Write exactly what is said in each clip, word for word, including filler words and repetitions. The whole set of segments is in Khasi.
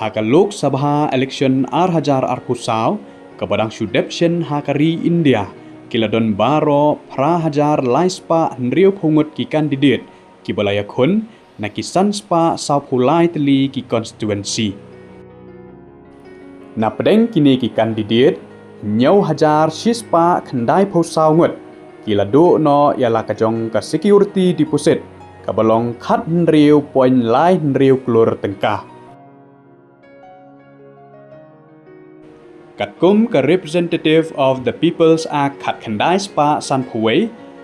Ha ka Lok Sabha election ar hajar arphew saw, kaba dang shu dep shen ha ka ri India, ki la don baroh phra hajar lai spah hynriewphew ngut ki candidate, kiba la ïakhun na ki san spah sawphew lai tylli ki constituency. Na pdeng kine ki candidate, hynñiew hajar shi spah khyndaiphew saw ngut, ki la duh noh ïa la ka jong ka security deposit, kaba long khathynriew point lai hynriew klur tyngka. Katkum ka Representative of the People's Act khatkhyndai spah sanphew wei,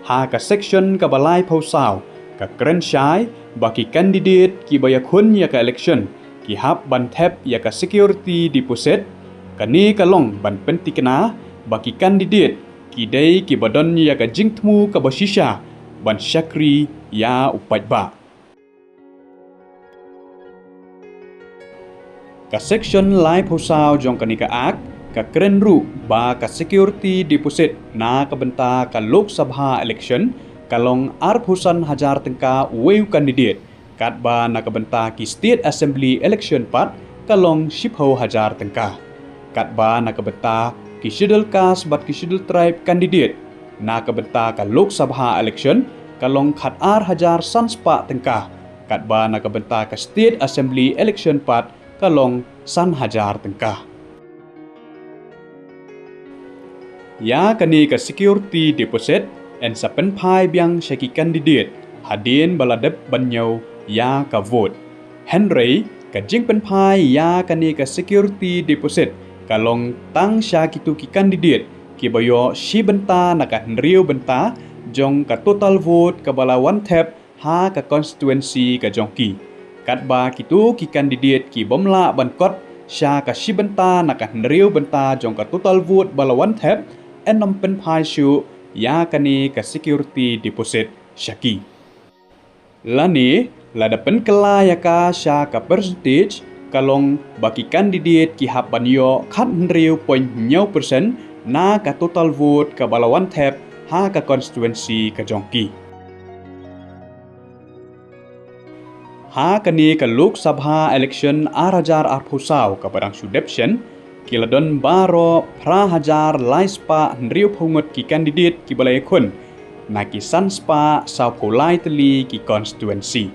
ha ka section kaba laiphew saw, ka kren shai ba ki candidate kiba ïakhun ïa ka election ki hap ban thep ïa ka security deposit, kane ka long ban pynthikna ba ki candidate ki dei kiba don ïa ka jingthmu kaba shisha ban shakri ïa u paidbah. Ka section laiphew saw jong kane ka Act ka kren ruh ba ka security deposit na ka bynta ka Lok Sabha election ka long arphew san hajar tyngka uwei u candidate, katba na ka bynta ki State Assembly election pat ka long shiphew hajar tyngka. Katba na ka bynta ki Scheduled Caste bad ki Scheduled Tribe candidate, na ka bynta ka Lok Sabha election ka long khatar hajar san spah tyngka, katba na ka bynta ka State Assembly election pat ka long san hajar tyngka. Ïa kane ka security deposit yn sa pynphai biang sha ki candidate hadien ba la dep ban ñiew ïa ka vote. Hynrei ka jingpynphai ïa kane ka security deposit ka long tang sha kito ki candidate kiba ïoh shi bynta na ka hynriew bynta jong ka total vote kaba la wan thep ha ka constituency ka jong ki. Katba kito ki candidate ki bym lah ban kot sha ka shi bynta na ka hynriew bynta jong ka total vote ba la wan thep, yn ym pynphai shuh ïa kane ka security deposit sha ki. Lane lada pynkylla ïa ka sha ka percentage, ka long ba ki candidate ki hap ban ïoh khathynriew point hynñiew percent na ka total vote kaba la wan thep ha ka constituency ka jong ki. Ha kane ka Lok Sabha election ar hajar arphew saw kaba dang shu dep shen, ki la don baroh phra hajar lai spah hynriewphew ngut ki candidate kiba la ïakhun na ki san spah sawphew lai tylli ki constituency.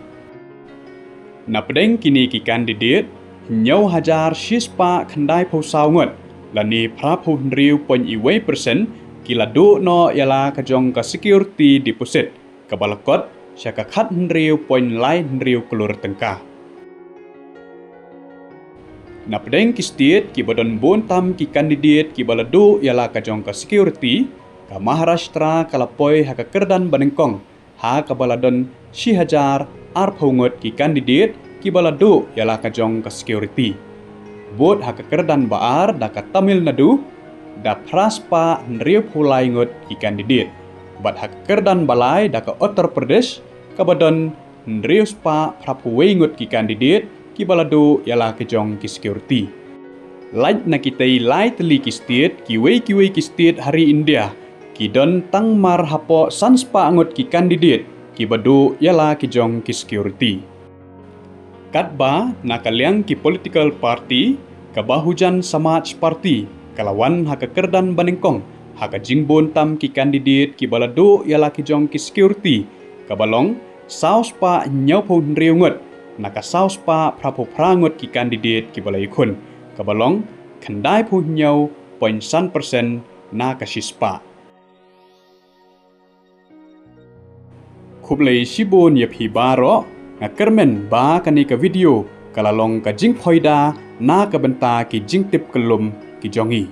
Na pdeng kine ki candidate, hynñiew hajar shi spah khyndaiphew saw ngut, lane phraphew hynriew point wei percent, ki la duh noh ïa la ka jong ka security deposit kaba la kot sha ka khathynriew point lai hynriew klur tyngka. Na pdeng ki state kiba don bun tam ki candidate kiba la duh ïa la ka jong ka security, ka Maharashtra ka la poi ha ka kyrdan banyngkong ha kaba la don shi hajar arphew ngut ki candidate kiba la duh ïa la ka jong ka security. Bud ha ka kyrdan ba ar da ka Tamil Nadu da phra spah hynriewphew lai ngut ki candidate. Bad ha ka kyrdan ba lai da ka Uttar Pradesh kaba don hynriew spah phraphew wei ngut ki candidate kiba la duh ïa la ka jong ki security. Lait na kitei lai tylli ki state, kiwei kiwei ki state ha ri India ki don tang mar hapoh san spah ngut ki candidate kiba duh ïa la ki jong ki security. Katba na ka liang ki political party, ka Bahujan Samaj Party ka la wan ha ka kyrdan banyngkong ha ka jingbun tam ki candidate kiba la duh ïa la ki jong ki security, kaba long saw spah hynñiewphew hynriew ngut na ka saw spah phraphew phra ngut ki candidate kiba la ïakhun, kaba long khyndaiphew hynñiew point san percent na ka shi spah. Khublei shibun ïa phi baroh, nga kyrmen ba kane ka video ka la long ka jingphoida na ka bynta ki jingtip kyllum ki jong ngi.